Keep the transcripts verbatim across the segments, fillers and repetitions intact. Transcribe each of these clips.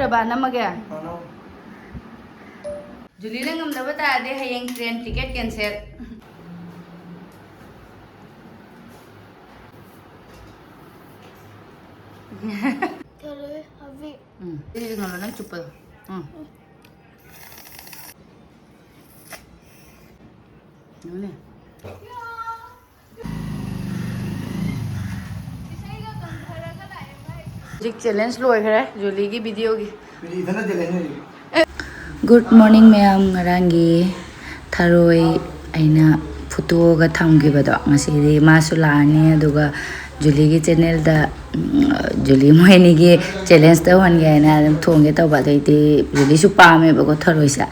ꯔꯕꯥ ꯅꯝꯃꯒꯦ꯫ ꯖꯨꯂꯤꯅ ꯉꯝꯗꯕ ꯇꯥꯔꯗꯤ ꯍꯌꯦꯡ train ticket cancel꯫ ꯎꯝ꯫ ꯁꯤꯗꯤ ꯉꯝꯃꯣ, ꯅꯪ ꯆꯨꯞꯄꯗꯣ꯫ ꯎꯝ꯫ ꯌꯦꯡꯉꯨꯅꯦ꯫ ꯍꯧꯖꯤꯛ challenge ꯂꯣꯏꯈ꯭ꯔꯦ ꯖꯨꯂꯤꯒꯤ videoꯒꯤ꯫ Good morning ꯃꯌꯥꯝ꯫ ꯉꯔꯥꯡꯒꯤ ꯊꯔꯣꯏ ꯑꯩꯅ ꯐꯨꯠꯇꯣꯛꯑꯒ ꯊꯝꯈꯤꯕꯗꯣ ꯉꯁꯤꯗꯤ ꯃꯥꯁꯨ ꯂꯥꯛꯑꯅꯤ, ꯑꯗꯨꯒ ꯖꯨꯂꯤꯒꯤ channelꯗ, ꯎꯝ, ꯖꯨꯂꯤ ꯃꯣꯏ ꯑꯅꯤꯒꯤ challenge ꯇꯧꯍꯟꯒꯦ ꯍꯥꯏꯅ ꯑꯗꯨꯝ ꯊꯣꯡꯒꯦ ꯇꯧꯕ꯫ ꯑꯗꯩꯗꯤ ꯖꯨꯂꯤꯁꯨ ꯄꯥꯝꯃꯦꯕꯀꯣ ꯊꯔꯣꯏꯁꯦ꯫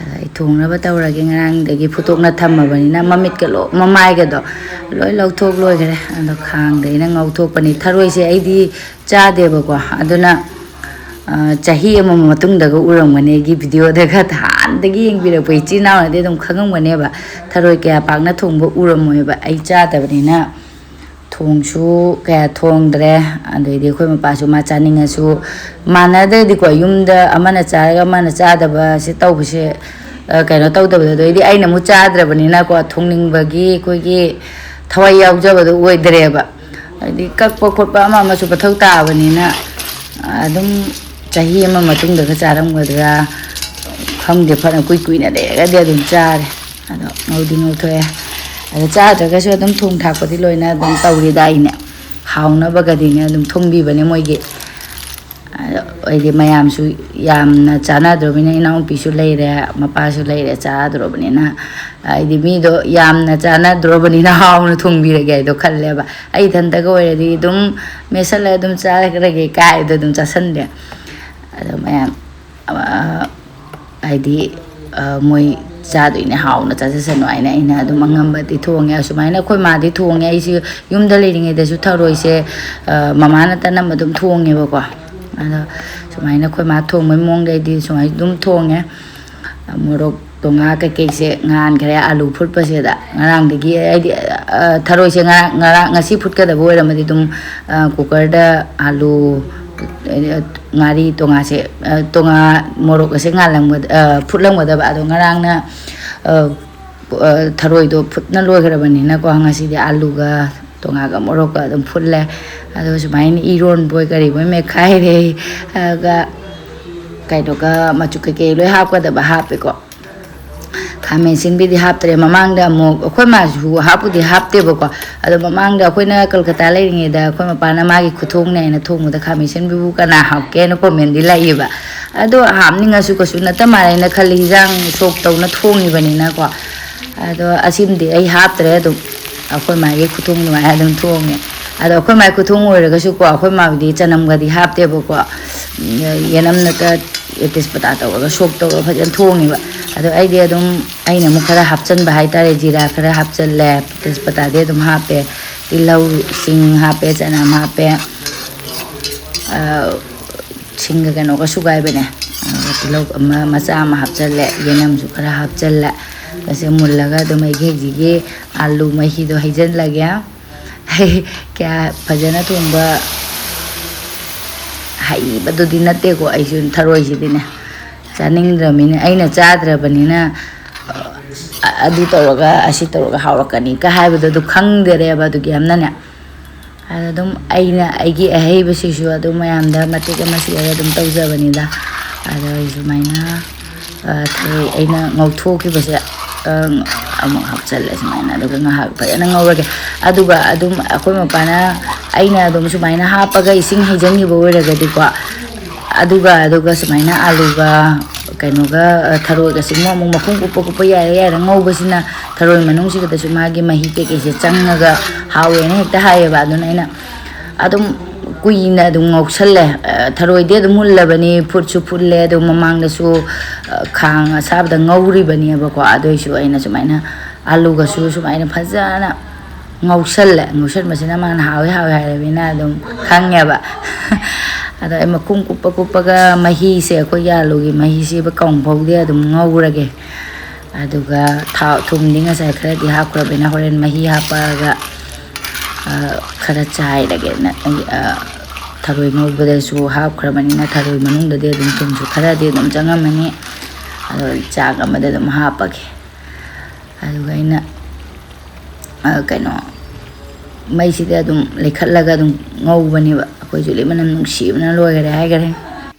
ꯑꯗ ꯑꯩ ꯊꯣꯡꯅꯕ ꯇꯧꯔꯒꯦ꯫ ꯉꯔꯥꯡꯗꯒꯤ ꯐꯨꯠꯇꯣꯛꯅ ꯊꯝꯃꯕꯅꯤꯅ ꯃꯃꯤꯠꯀ ꯂꯣ-, ꯃꯃꯥꯏꯒꯗꯣ ꯂꯣꯏ ꯂꯧꯊꯣꯛ ꯂꯣꯏꯈ꯭ꯔꯦ꯫ ꯑꯗꯣ ꯈꯥꯡꯗ ꯑꯩꯅ ꯉꯧꯊꯣꯛꯄꯅꯤ꯫ ꯊꯔꯣꯏꯁꯦ ꯑꯩꯗꯤ ꯆꯥꯗꯦꯕꯀꯣ꯫ ꯑꯗꯨꯅ, ꯑ, ꯆꯍꯤ ꯑꯃ ꯃꯇꯨꯡꯗꯒ ꯎꯔꯝꯒꯅꯤ ꯑꯩꯒꯤ videoꯗꯒ꯫ ꯍꯥꯟꯅꯗꯒꯤ ꯌꯦꯡꯕꯤꯔꯛꯄ ꯏꯆꯤꯟ ꯏꯅꯥꯎꯅꯗꯤ ꯑꯗꯨꯝ ꯈꯪꯉꯝꯒꯅꯦꯕ꯫ ꯊꯔꯣꯏ ꯀꯌꯥ ꯄꯥꯛꯅ ꯊꯣꯡꯕ ꯎꯔꯝꯃꯣꯏꯕ꯫ ꯑꯩ ꯆꯥꯗꯕꯅꯤꯅ ꯊꯣꯡꯁꯨ ꯀꯌꯥ ꯊꯣꯡꯗ꯭ꯔꯦ꯫ ꯑꯗꯩꯗꯤ ꯑꯩꯈꯣꯏ ꯃꯄꯥꯁꯨ ꯃꯥ ꯆꯥꯅꯤꯡꯉꯁꯨ ꯃꯥꯟꯅꯗ꯭ꯔꯗꯤꯀꯣ, ꯌꯨꯝꯗ ꯑꯃꯅ ꯆꯥꯔꯒ ꯑꯃꯅ ꯆꯥꯗꯕꯁꯦ ꯇꯧꯕꯁꯦ, ꯑ, ꯀꯩꯅꯣ ꯇꯧꯗꯕꯗꯣ꯫ ꯑꯗꯩꯗꯤ ꯑꯩꯅ ꯑꯃꯨꯛ ꯆꯥꯗ꯭ꯔꯕꯅꯤꯅꯀꯣ, ꯊꯣꯡꯅꯤꯡꯕꯒꯤ ꯑꯩꯈꯣꯏꯒꯤ ꯊꯋꯥꯏ ꯌꯥꯎꯖꯕꯗꯣ ꯑꯣꯏꯗ꯭ꯔꯦꯕ꯫ ꯍꯥꯏꯗꯤ ꯀꯛꯄ ꯈꯣꯠꯄ ꯑꯃ ꯑꯃꯁꯨ ꯃꯊꯧ ꯇꯥꯕꯅꯤꯅ, ꯑꯗꯨꯝ ꯆꯍꯤ ꯑꯃ ꯃꯇꯨꯡꯗꯒ ꯆꯥꯔꯝꯒꯗ꯭ꯔꯥ ꯈꯪꯗꯦ꯫ ꯐꯅ ꯀꯨꯏ ꯀꯨꯏꯅ ꯂꯩꯔꯒꯗꯤ ꯑꯗꯨꯝ ꯆꯥꯔꯦ꯫ ꯑꯗꯣ ꯉꯧꯗꯤ ꯉꯧꯊꯣꯛꯑꯦ꯫ ꯑꯗꯣ ꯆꯥꯗ꯭ꯔꯒꯁꯨ ꯑꯗꯨꯝ ꯊꯣꯡ ꯊꯥꯛꯄꯗꯤ ꯂꯣꯏꯅ ꯑꯗꯨꯝ ꯇꯧꯔꯤꯗ ꯑꯩꯅ꯫ ꯍꯥꯎꯅꯕꯒꯗꯤꯅꯦ ꯑꯗꯨꯝ ꯊꯣꯡꯕꯤꯕꯅꯦ ꯃꯣꯏꯒꯤ꯫ ꯑꯗꯣ ꯑꯩꯗꯤ ꯃꯌꯥꯝꯁꯨ ꯌꯥꯝꯅ ꯆꯥꯟꯅꯗ꯭ꯔꯕꯅꯤꯅ, ꯏꯅꯥꯎꯅꯨꯄꯤꯁꯨ ꯂꯩꯔꯦ, ꯃꯄꯥꯁꯨ ꯂꯩꯔꯦ, ꯆꯥꯗ꯭ꯔꯕꯅꯤꯅ, ꯍꯥꯏꯗꯤ ꯃꯤꯗꯣ ꯌꯥꯝꯅ ꯆꯥꯟꯅꯗ꯭ꯔꯕꯅꯤꯅ ꯍꯥꯎꯅ ꯊꯣꯡꯕꯤꯔꯒꯦ ꯍꯥꯏꯗꯣ ꯈꯜꯂꯦꯕ꯫ ꯑꯩ ꯏꯊꯟꯇꯒ ꯑꯣꯏꯔꯗꯤ ꯑꯗꯨꯝ ꯃꯦꯠꯁꯜꯂꯒ ꯑꯗꯨꯝ ꯆꯥꯈ꯭ꯔꯒꯦ ꯀꯥꯏꯗ ꯑꯗꯨꯝ ꯆꯥꯁꯟꯗꯦ꯫ ꯑꯗꯣ ꯃꯌꯥꯝ, ꯑ, ꯍꯥꯏꯗꯤ, ꯑ, ꯃꯣꯏ ꯆꯥꯗꯣꯏꯅꯦ, ꯍꯥꯎꯅ ꯆꯥꯖꯁꯅꯨ ꯍꯥꯏꯅ ꯑꯩꯅ ꯑꯗꯨꯝ ꯑꯉꯝꯕꯗꯤ ꯊꯣꯡꯉꯦ꯫ ꯑꯁꯨꯃꯥꯏꯅ ꯑꯩꯈꯣꯏ ꯃꯥꯗꯤ ꯊꯣꯡꯉꯦ꯫ ꯑꯩꯁꯤ ꯌꯨꯝꯗ ꯂꯩꯔꯤꯉꯩꯗꯁꯨ ꯊꯔꯣꯏꯁꯦ, ꯑ, ꯃꯃꯥꯅ ꯑꯅꯝꯕ ꯑꯗꯨꯝ ꯊꯣꯡꯉꯦꯕꯀꯣ꯫ ꯑꯗꯣ ꯁꯨꯃꯥꯏꯅ ꯑꯩꯈꯣꯏ ꯃꯥ ꯊꯣꯡꯕꯩ ꯃꯑꯣꯡꯗ ꯑꯩꯗꯤ ꯁꯨꯃꯥꯏꯅ ꯑꯗꯨꯝ ꯊꯣꯡꯉꯦ꯫ ꯃꯣꯔꯣꯛꯇꯣ, ꯉꯥ ꯀꯩꯀꯩꯁꯦ ꯉꯥꯟꯈ꯭ꯔꯦ꯫ ꯑꯥꯂꯨ ꯐꯨꯠꯄꯁꯤꯗ ꯉꯔꯥꯡꯗꯒꯤ ꯑꯩꯗꯤ, ꯑ, ꯊꯔꯣꯏꯁꯦ ꯉꯔꯥꯡ, ꯉꯔꯥꯡ, ꯉꯁꯤ ꯐꯨꯠꯀꯗꯕ ꯑꯣꯏꯔꯝꯃꯗꯤ ꯑꯗꯨꯝ, ꯑ, cookerꯗ ꯑꯥꯂꯨ, ꯑ, ꯉꯥꯔꯤ ꯇꯣꯉꯥꯁꯦ, ꯑ, ꯇꯣꯉꯥ ꯃꯣꯔꯣꯛ ꯑꯁꯦ ꯉꯥꯜꯂꯝꯒꯗ-, ꯑ, ꯐꯨꯠꯂꯝꯒꯗꯕ꯫ ꯑꯗꯣ ꯉꯔꯥꯡꯅ, ꯑ, ꯑ, ꯊꯔꯣꯏꯗꯣ ꯐꯨꯠꯅ ꯂꯣꯏꯈ꯭ꯔꯕꯅꯤꯅꯀꯣ, ꯉꯁꯤꯗꯤ ꯑꯥꯂꯨꯒ ꯇꯣꯉꯥꯒ ꯃꯣꯔꯣꯛꯀ ꯑꯗꯨꯝ ꯐꯨꯠꯂꯦ꯫ ꯑꯗꯣ ꯁꯨꯃꯥꯏꯅ ꯏꯔꯣꯟꯕꯣꯏ ꯀꯔꯤꯕꯣꯏ ꯃꯦꯠꯈꯥꯏꯔꯦ꯫ ꯑꯗꯨꯒ ꯀꯩꯅꯣꯒ ꯃꯆꯨ ꯀꯩꯀꯩ ꯂꯣꯏ ꯍꯥꯞꯀꯗꯕ ꯍꯥꯞꯄꯦꯀꯣ꯫ ꯈꯥꯃꯦꯟ ꯑꯁꯤꯟꯕꯤꯗꯤ ꯍꯥꯞꯇ꯭ꯔꯦ꯫ ꯃꯃꯥꯡꯗ ꯑꯃꯨꯛ ꯑꯩꯈꯣꯏ ꯃꯥꯁꯨ ꯍꯥꯞꯄꯨꯗꯤ ꯍꯥꯞꯇꯦꯕꯀꯣ꯫ ꯑꯗꯣ ꯃꯃꯥꯡꯗ ꯑꯩꯈꯣꯏꯅ ꯀꯜꯀꯇꯥ ꯂꯩꯔꯤꯉꯩꯗ ꯑꯩꯈꯣꯏ ꯃꯄꯥꯅ ꯃꯥꯒꯤ ꯈꯨꯊꯣꯡꯅꯦ ꯍꯥꯏꯅ ꯊꯣꯡꯕꯗ ꯈꯥꯃꯦꯟ ꯑꯁꯤꯟꯕꯤꯕꯨ ꯀꯅꯥ ꯍꯥꯞꯀꯦꯅ ꯀꯣꯃꯦꯟꯗꯤ ꯂꯥꯛꯏꯕ꯫ ꯑꯗꯣ ꯍꯥꯞꯅꯤꯡꯉꯁꯨ ꯀꯩꯁꯨ ꯅꯠꯇ ꯃꯥꯜꯂꯦꯅ ꯈꯜꯂꯤ, ꯍꯤꯟꯖꯥꯡ ꯁꯣꯛ ꯇꯧꯅ ꯊꯣꯡꯉꯤꯕꯅꯤꯅꯀꯣ꯫ ꯑꯗꯣ ꯑꯁꯤꯃꯗꯤ ꯑꯩ ꯍꯥꯞꯇ꯭ꯔꯦ ꯑꯗꯨꯝ꯫ ꯑꯩꯈꯣꯏ ꯃꯥꯒꯤ ꯈꯨꯊꯣꯡ ꯑꯗꯨꯃꯥꯏꯅ ꯑꯗꯨꯝ ꯊꯣꯡꯉꯦ꯫ ꯑꯗꯣ ꯑꯩꯈꯣꯏ ꯃꯥꯒꯤ ꯈꯨꯊꯣꯡ ꯑꯣꯏꯔꯒꯁꯨꯀꯣ, ꯑꯩꯈꯣꯏ ꯃꯥꯒꯤꯗꯤ ꯆꯅꯝꯒꯗꯤ ꯍꯥꯞꯇꯦꯕꯀꯣ꯫ ꯌꯦꯅꯝ ꯅꯠꯇ ꯇꯦꯖꯄꯇꯥ ꯇꯧꯔꯒ ꯁꯣꯛ ꯇꯧꯔꯒ ꯐꯖꯅ ꯊꯣꯡꯉꯦꯕ꯫ ꯑꯗꯣ ꯑꯩꯗꯤ ꯑꯗꯨꯝ, ꯑꯩꯅ ꯑꯃꯨꯛ ꯈꯔ ꯍꯥꯞꯆꯤꯟꯕ ꯍꯥꯏꯇꯥꯔꯦ, ꯖꯤꯔꯥ ꯈꯔ ꯍꯥꯞꯆꯤꯜꯂꯦ, ꯇꯦꯖꯄꯇꯥꯗꯤ ꯑꯗꯨꯝ ꯍꯥꯞꯄꯦ, ꯇꯤꯜꯍꯧ, ꯁꯤꯡ ꯍꯥꯞꯄꯦ, ꯆꯅꯝ ꯍꯥꯞꯄꯦ, ꯑ, ꯁꯤꯡꯒ ꯀꯩꯅꯣꯒ ꯁꯨꯒꯥꯏꯕꯅꯦ꯫ ꯑꯗꯨꯒ ꯇꯤꯜꯍꯧ ꯑꯃ ꯃꯆꯥ ꯑꯃ ꯍꯥꯞꯆꯜꯂꯦ, ꯌꯦꯅꯝꯁꯨ ꯈꯔ ꯍꯥꯞꯆꯜꯂꯦ꯫ ꯑꯁꯤ ꯃꯨꯜꯂꯒ ꯑꯗꯨꯝ ꯑꯩꯒꯤ ꯍꯧꯖꯤꯛꯀꯤ ꯑꯥꯂꯨ ꯃꯍꯤꯗꯣ ꯍꯩꯖꯜꯂꯒꯦ꯫ ꯀꯌꯥ ꯐꯖꯅ ꯊꯣꯡꯕ ꯍꯩꯕꯗꯨꯗꯤ ꯅꯠꯇꯦꯀꯣ꯫ ꯑꯩꯁꯨ ꯊꯔꯣꯏꯁꯤꯗꯤꯅꯦ ꯆꯥꯅꯤꯡꯗ꯭ꯔꯕꯅꯤꯅ, ꯑꯩꯅ ꯆꯥꯗ꯭ꯔꯕꯅꯤꯅ, ꯑ-, ꯑꯗꯨ ꯇꯧꯔꯒ ꯑꯁꯤ ꯇꯧꯔꯒ ꯍꯥꯎꯔꯛꯀꯅꯤꯒ ꯍꯥꯏꯕꯗꯣ ꯑꯗꯨ ꯈꯪꯗꯔꯦꯕ꯫ ꯑꯗꯨꯒꯤ ꯌꯥꯝꯅꯅꯦ, ꯑꯗ ꯑꯗꯨꯝ ꯑꯩꯅ ꯑꯩꯒꯤ ꯑꯍꯩꯕꯁꯤꯁꯨ ꯑꯗꯨꯝ ꯃꯌꯥꯝꯗ ꯃꯇꯦꯛ ꯑꯃ ꯁꯤꯌꯔ ꯑꯗꯨꯝ ꯇꯧꯖꯕꯅꯤꯗ꯫ ꯑꯗꯣ ꯑꯩ ꯁꯨꯃꯥꯏꯅ, ꯑ, ꯊꯔꯣꯏ ꯑꯩꯅ ꯉꯧꯊꯣꯛꯈꯤꯕꯁꯦ, ꯑ, ꯑꯃꯨꯛ ꯍꯥꯞꯆꯜꯂꯦ ꯁꯨꯃꯥꯏꯅ, ꯑꯗꯨꯒ ꯉꯥꯏꯍꯥꯛ ꯐꯖꯅ ꯉꯧꯔꯒꯦ꯫ ꯑꯗꯨꯒ ꯑꯗꯨꯝ ꯑꯩꯈꯣꯏ ꯃꯄꯥꯅ, ꯑꯩꯅ ꯑꯗꯨꯝ ꯁꯨꯃꯥꯏꯅ ꯍꯥꯞꯄꯒ ꯏꯁꯤꯡ ꯍꯩꯖꯤꯟꯈꯤꯕ ꯑꯣꯏꯔꯒꯗꯤꯀꯣ, ꯑꯗꯨꯒ, ꯑꯗꯨꯒ ꯁꯨꯃꯥꯏꯅ ꯑꯥꯂꯨꯒ ꯀꯩꯅꯣꯒ, ꯑ, ꯊꯔꯣꯏꯒꯁꯤꯃ ꯑꯃꯨꯛ ꯃꯈꯨꯝ ꯀꯨꯞꯄ ꯀꯨꯞꯄ ꯌꯥꯏꯔ ꯌꯥꯏꯔ ꯉꯧꯕꯁꯤꯅ ꯊꯔꯣꯏ ꯃꯅꯨꯡꯁꯤꯗꯁꯨ ꯃꯥꯒꯤ ꯃꯍꯤ ꯀꯩꯀꯩꯁꯦ ꯆꯪꯉꯒ ꯍꯥꯎꯋꯦꯅ ꯍꯦꯛꯇ ꯍꯥꯏꯌꯦꯕ꯫ ꯑꯗꯨꯅ ꯑꯩꯅ ꯑꯗꯨꯝ ꯀꯨꯏꯅ ꯑꯗꯨꯝ ꯉꯧꯁꯜꯂꯦ꯫ ꯑ, ꯊꯔꯣꯏꯗꯤ ꯑꯗꯨꯝ ꯃꯨꯜꯂꯕꯅꯤ, ꯐꯨꯠꯁꯨ ꯐꯨꯠꯂꯦ, ꯑꯗꯨ ꯃꯃꯥꯡꯗꯁꯨ, ꯑ, ꯈꯥꯡ ꯑꯁꯥꯕꯗ ꯉꯧꯔꯤꯕꯅꯦꯕꯀꯣ꯫ ꯑꯗꯨꯏꯁꯨ ꯑꯩꯅ ꯁꯨꯃꯥꯏꯅ ꯑꯥꯂꯨꯒꯁꯨ ꯁꯨꯃꯥꯏꯅ ꯐꯖꯅ ꯉꯧꯁꯜꯂꯦ꯫ ꯉꯧꯁꯟꯕꯁꯤꯅ ꯃꯥꯅ ꯍꯥꯎꯋꯤ ꯍꯥꯎꯋꯤ ꯍꯥꯏꯔꯕꯅꯤꯅ ꯑꯗꯨꯝ ꯈꯪꯉꯦꯕ꯫ ꯑꯗꯣ ꯑꯩ ꯃꯈꯨꯝ ꯀꯨꯞꯄ ꯀꯨꯞꯄꯒ ꯃꯍꯤꯁꯦ, ꯑꯩꯈꯣꯏꯒꯤ ꯑꯥꯂꯨꯒꯤ ꯃꯍꯤꯁꯤꯕ ꯀꯪ ꯐꯥꯎꯗꯤ ꯑꯗꯨꯝ ꯉꯧꯔꯒꯦ꯫ ꯑꯗꯨꯒ ꯊꯥꯎ, ꯊꯨꯝꯗꯤ ꯉꯁꯥꯏ ꯈꯔꯗꯤ ꯍꯥꯞꯈ꯭ꯔꯕꯅꯤꯅ ꯍꯣꯔꯦꯟ ꯃꯍꯤ ꯍꯥꯞꯄꯛꯑꯒ, ꯑ, ꯈꯔ ꯆꯥꯏꯔꯒꯦ꯫ ꯅ-, ꯑ, ꯊꯔꯣꯏ ꯉꯧꯕꯗꯁꯨ ꯍꯥꯞꯈ꯭ꯔꯕꯅꯤꯅ ꯊꯔꯣꯏ ꯃꯅꯨꯡꯗꯗꯤ ꯑꯗꯨꯝ ꯊꯨꯝꯁꯨ ꯈꯔꯗꯤ ꯑꯗꯨꯝ ꯆꯪꯉꯝꯃꯅꯤ꯫ ꯑꯗꯣ ꯆꯥꯛ ꯑꯃꯗ ꯑꯗꯨꯝ ꯍꯥꯞꯄꯒꯦ꯫ ꯑꯗꯨꯒ ꯑꯩꯅ, ꯑ, ꯀꯩꯅꯣ, ꯃꯩꯁꯤꯗ ꯑꯗꯨꯝ ꯂꯩꯈꯠꯂꯒ ꯑꯗꯨꯝ ꯉꯧꯕꯅꯦꯕ꯫ ꯑꯩꯈꯣꯏꯁꯨ ꯂꯩ ꯃꯅꯝ ꯅꯨꯡꯁꯤꯕꯅ ꯂꯣꯏꯈꯔꯦ ꯍꯥꯏꯈꯔꯦ꯫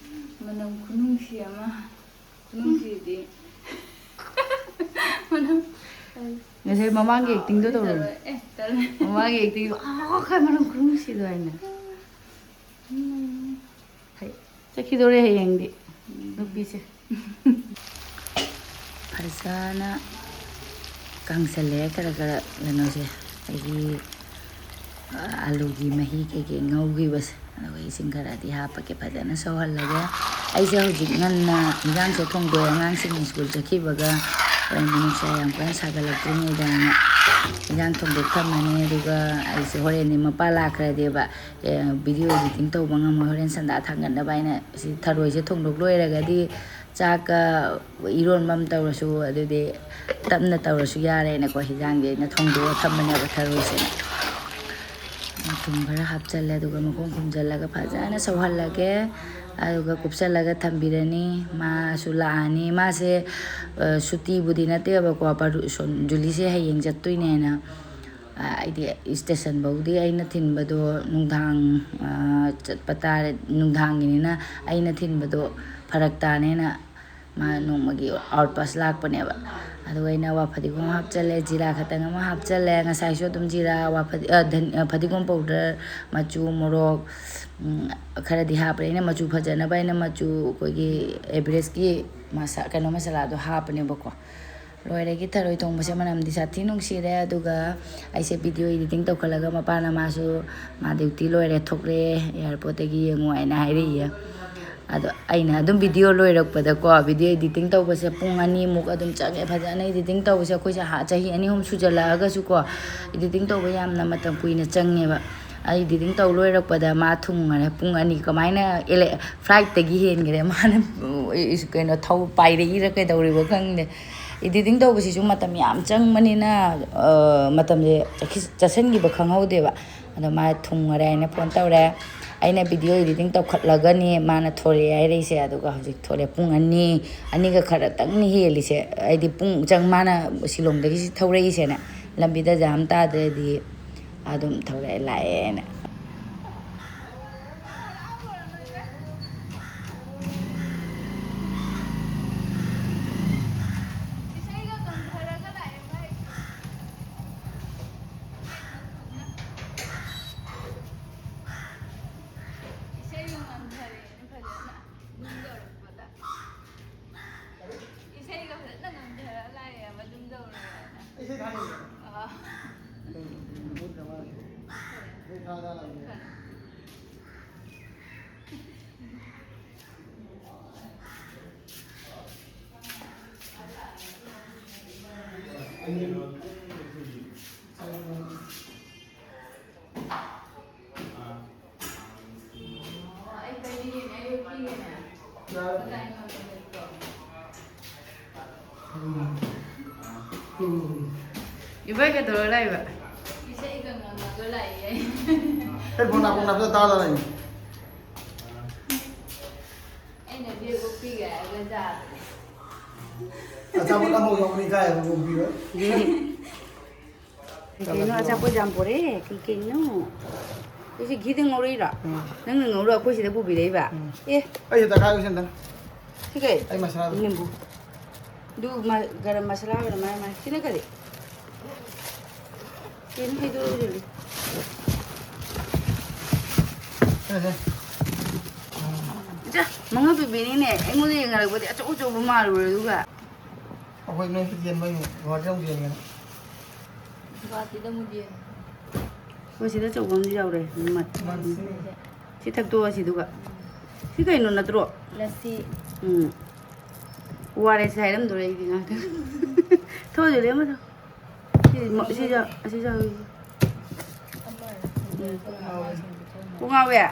ꯃꯅꯝ ꯈꯨꯅꯨꯡꯁꯤ ꯑꯃ, ꯈꯨꯅꯨꯡꯁꯤꯗꯤ꯫ ꯃꯅꯝ ꯉꯁꯥꯏ ꯃꯃꯥꯡꯒꯤ acting ꯗꯣ ꯇꯧꯔꯣ꯫ ꯑꯦ, ꯇꯜꯂꯦ꯫ ꯃꯃꯥꯡꯒꯤ acting ꯗꯣ, "ꯑꯥ, ꯀꯥꯏ ꯃꯅꯝ ꯈꯨꯅꯨꯡꯁꯤꯗꯣ" ꯍꯥꯏꯅ꯫ ꯍꯩ, ꯆꯠꯈꯤꯗꯣꯔꯦ ꯍꯌꯦꯡꯗꯤ ꯅꯨꯄꯤꯁꯦ꯫ ꯐꯖꯅ ꯀꯪꯁꯜꯂꯦ ꯈꯔ ꯈꯔ ꯀꯩꯅꯣꯁꯦ, ꯑꯩꯒꯤ, ꯑ, ꯑꯂꯨꯒꯤ ꯃꯍꯤ ꯀꯩꯀꯩ ꯉꯧꯈꯤꯕꯁꯦ꯫ ꯑꯗꯨꯒ ꯏꯁꯤꯡ ꯈꯔꯗꯤ ꯍꯥꯞꯄꯒꯦ, ꯐꯖꯅ ꯁꯧꯍꯜꯂꯒꯦ꯫ ꯑꯩꯁꯦ ꯍꯧꯖꯤꯛ ꯉꯟꯅ ꯏꯟꯖꯥꯡꯁꯦ ꯊꯣꯡꯗꯣꯛꯑꯦ, ꯑꯉꯥꯡꯁꯤꯡ ꯁ꯭ꯀꯨꯜ ꯆꯠꯈꯤꯕꯒ, ꯍꯣꯔꯦꯟꯗꯤ ꯅꯨꯡꯁꯥ ꯌꯥꯝ ꯀꯟꯅ ꯁꯥꯒꯠꯂꯛꯇ꯭ꯔꯤꯉꯩꯗꯅ ꯏꯟꯖꯥꯡ ꯊꯣꯡꯗꯣꯛ ꯊꯝꯃꯅꯤ꯫ ꯑꯗꯨꯒ ꯑꯩꯁꯦ ꯍꯣꯔꯦꯟꯗꯤ ꯃꯄꯥ ꯂꯥꯛꯈ꯭ꯔꯗꯤꯕ, ꯑꯦ, video editing ꯇꯧꯕ ꯉꯝꯃꯣꯏ, ꯍꯣꯔꯦꯟ ꯁꯟꯗꯥ ꯊꯥꯡꯒꯠꯅꯕ ꯍꯥꯏꯅ ꯁꯤ ꯊꯔꯣꯏꯁꯦ ꯊꯣꯡꯗꯣꯛ ꯂꯣꯏꯔꯒꯗꯤ ꯆꯥꯛꯀ ꯏꯔꯣꯟꯕ ꯑꯃ ꯇꯧꯔꯁꯨ, ꯑꯗꯨꯗꯤ ꯇꯞꯅ ꯇꯧꯔꯁꯨ ꯌꯥꯔꯦꯅꯀꯣ, ꯍꯤꯟꯖꯥꯡꯗꯤ ꯑꯩꯅ ꯊꯣꯡꯗꯣꯛꯑ ꯊꯝꯕꯅꯦꯕ ꯊꯔꯣꯏꯁꯦ꯫ ꯊꯨꯝ ꯈꯔ ꯍꯥꯞꯆꯜꯂꯦ, ꯑꯗꯨꯒ ꯃꯈꯨꯝ ꯈꯨꯝꯖꯜꯂꯒ ꯐꯖꯅ ꯁꯧꯍꯜꯂꯒꯦ꯫ ꯑꯗꯨꯒ ꯀꯨꯞꯁꯜꯂꯒ ꯊꯝꯕꯤꯔꯅꯤ꯫ ꯃꯥꯁꯨ ꯂꯥꯛꯑꯅꯤ꯫ ꯃꯥꯁꯦ, ꯑ, ꯁꯨꯇꯤꯕꯨꯗꯤ ꯅꯠꯇꯦꯕꯀꯣ, ꯄꯔꯨ-, ꯁꯣꯟ-, ꯖꯨꯂꯤꯁꯦ ꯍꯌꯦꯡ ꯆꯠꯇꯣꯏꯅꯦꯅ꯫ ꯑ, ꯑꯩꯗꯤ station ꯐꯥꯎꯗꯤ ꯑꯩꯅ ꯊꯤꯟꯕꯗꯣ ꯅꯨꯡꯗꯥꯡ, ꯑ, ꯆꯠꯄ ꯇꯥꯔꯦ, ꯅꯨꯡꯗꯥꯡꯒꯤꯅꯤꯅ ꯑꯩꯅ ꯊꯤꯟꯕꯗꯣ ꯐꯔꯛ ꯇꯥꯅꯦꯅ ꯃꯥ ꯅꯣꯡꯃꯒꯤ out pass ꯂꯥꯛꯄꯅꯦꯕ꯫ ꯑꯗꯨꯒ ꯑꯩꯅ ꯋꯥ ꯐꯗꯤꯒꯣꯝ ꯍꯥꯞꯆꯜꯂꯦ, ꯖꯤꯔꯥ ꯈꯛꯇꯪ ꯑꯃ ꯍꯥꯞꯆꯜꯂꯦ꯫ ꯉꯁꯥꯏꯁꯨ ꯑꯗꯨꯝ ꯖꯤꯔꯥ, ꯋꯥ ꯐꯗꯤ-, ꯑ, ꯙꯟ-, ꯑ, ꯐꯗꯤꯒꯣꯝ powder, ꯃꯆꯨ, ꯃꯣꯔꯣꯛ, ꯎꯝ, ꯈꯔꯗꯤ ꯍꯥꯞꯄꯦ꯫ ꯑꯩꯅ ꯃꯆꯨ ꯐꯖꯅꯕ ꯑꯩꯅ ꯃꯆꯨ ꯑꯩꯈꯣꯏꯒꯤ Everest ꯀꯤ ꯃꯁꯥ-, ꯀꯩꯅꯣ ꯃꯁꯥꯂꯥꯗꯣ ꯍꯥꯞꯄꯅꯦꯕꯀꯣ꯫ ꯂꯣꯏꯔꯦꯒꯤ ꯊꯔꯣꯏ ꯊꯣꯡꯕꯁꯦ ꯃꯅꯝꯗꯤ ꯁꯥꯊꯤ ꯅꯨꯡꯁꯤꯔꯦ꯫ ꯑꯗꯨꯒ ꯑꯩꯁꯦ video editing ꯇꯧꯈꯠꯂꯒ ꯃꯄꯥꯅ ꯃꯥꯁꯨ ꯃꯥ duty ꯂꯣꯏꯔꯦ, ꯊꯣꯛꯂꯛꯑꯦ, airport ꯇꯒꯤ ꯌꯦꯡꯉꯣ ꯍꯥꯏꯅ ꯍꯥꯏꯔꯛꯏꯌꯦ꯫ ꯑꯗꯣ ꯑꯩꯅ ꯑꯗꯨꯝ video ꯂꯣꯏꯔꯛꯄꯗꯀꯣ, video editing ꯇꯧꯕꯁꯦ ꯄꯨꯡ ꯑꯅꯤꯃꯨꯛ ꯑꯗꯨꯝ ꯆꯪꯉꯦ꯫ ꯐꯖꯅ editing ꯇꯧꯕꯁꯦ ꯑꯩꯈꯣꯏꯁꯦ ꯍꯥ-, ꯆꯍꯤ ꯑꯅꯤ ꯑꯍꯨꯝ ꯁꯨꯖꯜꯂꯛꯑꯒꯁꯨꯀꯣ, editing ꯇꯧꯕ ꯌꯥꯝꯅ ꯃꯇꯝ ꯀꯨꯏꯅ ꯆꯪꯉꯦꯕ꯫ ꯑꯩ editing ꯇꯧ ꯂꯣꯏꯔꯛꯄꯗ ꯃꯥ ꯊꯨꯡꯉꯔꯦ꯫ ꯄꯨꯡ ꯑꯅꯤ ꯀꯃꯥꯏꯅ ele-, flight ꯇꯒꯤ ꯍꯦꯟꯈꯔꯦ꯫ ꯃꯥꯅ, ꯀꯩꯅꯣ, ꯊꯧ ꯄꯥꯏꯔꯛꯏꯔ ꯀꯩꯗꯧꯔꯤꯕ ꯈꯪꯗꯦ꯫ Editing ꯇꯧꯕꯁꯤꯁꯨ ꯃꯇꯝ ꯌꯥꯝ ꯆꯪꯕꯅꯤꯅ, ꯑ, ꯃꯇꯝꯁꯦ ꯆꯠꯈꯤ-, ꯆꯠꯁꯤꯟꯈꯤꯕ ꯈꯪꯍꯧꯗꯦꯕ꯫ ꯑꯗꯣ ꯃꯥ ꯊꯨꯡꯉꯔꯦ ꯍꯥꯏꯅ phone ꯇꯧꯔꯦ꯫ ꯑꯩꯅ video editing ꯇꯧꯈꯠꯂꯒꯅꯤ ꯃꯥꯅ ꯊꯣꯔꯛꯑꯦ ꯍꯥꯏꯔꯛꯏꯁꯦ꯫ ꯑꯗꯨꯒ ꯍꯧꯖꯤꯛ ꯊꯣꯔꯛꯑꯦ ꯄꯨꯡ ꯑꯅꯤ, ꯑꯅꯤꯒ ꯈꯔꯇꯪꯅꯤ ꯍꯦꯜꯂꯤꯁꯦ꯫ ꯍꯥꯏꯗꯤ ꯄꯨꯡ ꯆꯪ-, ꯃꯥꯅ ꯁꯤꯂꯣꯡꯗꯒꯤ ꯁꯤ ꯊꯧꯔꯛꯏꯁꯦꯅꯦ, ꯂꯝꯕꯤꯗ ꯖꯥꯝ ꯇꯥꯗ꯭ꯔꯗꯤ ꯑꯗꯨꯝ ꯊꯧꯔꯛꯑꯦ ꯂꯥꯛꯑꯦꯅ꯫ ꯏꯁꯩꯒ ꯉꯪꯊꯔꯛꯑꯦꯅꯦ ꯐꯖꯅ꯫ ꯅꯨꯡ ꯌꯧꯔꯛꯄꯗ꯫ ꯏꯁꯩꯒ ꯐꯖꯅ ꯉꯪꯊꯔ ꯂꯥꯛꯑꯦꯕ, ꯑꯗꯨꯝ ꯇꯧꯔꯦꯅ꯫ ꯏꯁꯩ ꯊꯥꯔꯤꯅꯦ꯫ ꯑꯥ꯫ ꯎꯝ, ꯃꯨꯠꯈ꯭ꯔ ꯃꯥꯜꯂꯦ꯫ ꯏꯁꯩ ꯊꯥ ꯊꯥ ꯂꯥꯛꯏꯅꯦ꯫ ꯐꯔꯦ꯫ ꯏꯕꯥꯏ ꯀꯩꯗꯧꯔ ꯂꯥꯛꯏꯕ? ꯏꯁꯩꯒ ꯉꯪꯉꯒ ꯂꯥꯛꯏꯌꯦ꯫ ꯑꯩ ꯐꯣꯟ ꯅꯥꯀꯣꯡ ꯅꯞꯁꯤꯜꯂ ꯇꯥꯔ ꯂꯥꯛꯏꯅꯦ꯫ ꯑꯩꯅ bag ꯎꯞꯄꯤꯒꯦ ꯍꯥꯏꯔꯒ ꯌꯥꯗ꯭ꯔꯦ꯫ ꯑꯆꯥꯄꯣꯠ ꯑꯃꯐꯥꯎ ꯌꯥꯎꯕꯅꯤ ꯀꯥꯏ ꯍꯥꯏꯕ ꯎꯞꯄꯤꯔꯣꯏ꯫ ꯀꯩꯅꯣ ꯑꯆꯥꯄꯣꯠ ꯌꯥꯝ ꯄꯣꯔꯛꯑꯦ꯫ ꯀꯩ ꯀꯩꯅꯣ? ꯑꯩꯁꯦ ꯘꯤꯗ ꯉꯧꯔꯛꯏꯔꯣ? ꯎꯝ꯫ ꯅꯪꯅ ꯉꯧꯔ ꯑꯩꯈꯣꯏ ꯁꯤꯗ ꯄꯨꯕꯤꯔꯛꯏꯕ? ꯎꯝ꯫ ꯑꯦ꯫ ꯑꯩꯁꯦ ꯇꯈꯥꯏ ꯑꯣꯏꯁꯟꯗꯅ꯫ ꯁꯤ ꯀꯩ? ꯑꯩ ꯃꯁꯥꯂꯥꯗꯣ꯫ ꯅꯤꯝꯕꯨ꯫ ꯑꯗꯨ ꯃ-, ꯒꯔꯝ ꯃꯁꯥꯂꯥ ꯑꯣꯏꯔ ꯃꯥꯏ ꯃꯥꯏ꯫ ꯁꯤꯅ ꯀꯔꯤ? ꯀꯩꯅꯣ ꯍꯩꯗꯣꯔꯛꯏꯗꯨꯗꯤ? ꯁꯦ, ꯁꯦ꯫ ꯏꯆꯥ, ꯃꯉꯥ ꯄꯤꯕꯤꯅꯤꯅꯦ꯫ ꯑꯩꯉꯣꯟꯗ ꯌꯦꯡꯅꯔꯛꯄꯗꯤ ꯑꯆꯧ ꯑꯆꯧꯕ ꯃꯥꯜꯂꯨꯔꯦ ꯑꯗꯨꯒ꯫ ꯑꯩꯈꯣꯏ ꯅꯣꯏ ꯌꯦꯟꯕꯩꯅꯦ, ꯒꯨꯍꯥꯇꯤ ꯑꯃꯨꯛ ꯌꯦꯟꯒꯦꯅ꯫ ꯒꯨꯍꯥꯇꯤꯗ ꯑꯃꯨꯛ ꯌꯦꯟ꯫ ꯑꯩꯈꯣꯏ ꯁꯤꯗ ꯑꯆꯧꯕ ꯑꯃꯗꯤ ꯌꯥꯎꯔꯦ꯫ ꯃꯠ-, ꯃꯟꯁ꯫ ꯁꯤ ꯊꯛꯇꯣꯛꯑꯁꯤ ꯑꯗꯨꯒ꯫ ꯁꯤ ꯀꯩꯅꯣ ꯅꯠꯇ꯭ꯔꯣ? ꯂꯁꯤ꯫ ꯎꯝ꯫ ꯑꯣ ꯑꯥꯔ ꯑꯦꯁ ꯍꯥꯏꯔꯝꯗꯣꯔꯦ ꯑꯩꯗꯤ ꯉꯥꯛꯇꯪ꯫ ꯊꯣꯛꯑꯁꯤ, ꯂꯦꯝꯃ ꯊꯣꯛ-, ꯁꯤ ꯃ-, ꯁꯤ ꯆꯥ-, ꯑꯁꯤ ꯆꯥꯔꯨꯁꯤ꯫ ꯄꯨꯡ ꯉꯥꯎꯋꯦ꯫